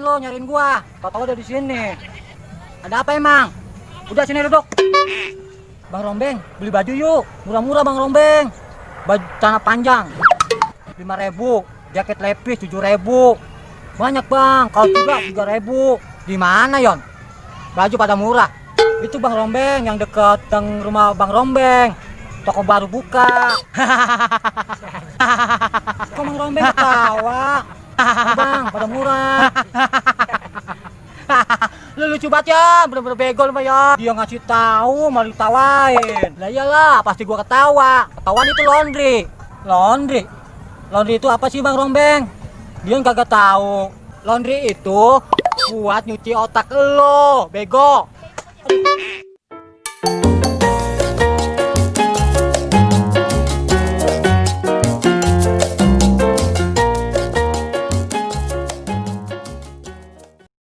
lo nyariin gua. Tau-tau udah di sini. Ada apa emang? Udah sini duduk. Bang Rombeng, beli baju yuk. Murah-murah Bang Rombeng. Baju celana panjang 5.000, jaket lepis 7.000. Banyak Bang, kalau tidak 3.000. Di mana Yon? Baju pada murah. Itu Bang Rombeng yang deket rumah Bang Rombeng. Toko baru buka. Kok Bang Rombeng ketawa? Bang, pada murah. Lu lucu banget ya, bener-bener begol mah ya. Dia ngasih tahu malah ditawain. Lah iyalah, pasti gua ketawa. Ketahuan itu laundry. Laundry? Laundry itu apa sih Bang Rombeng? Dia kagak tahu. Laundry itu buat nyuci otak lo, bego. Aduh.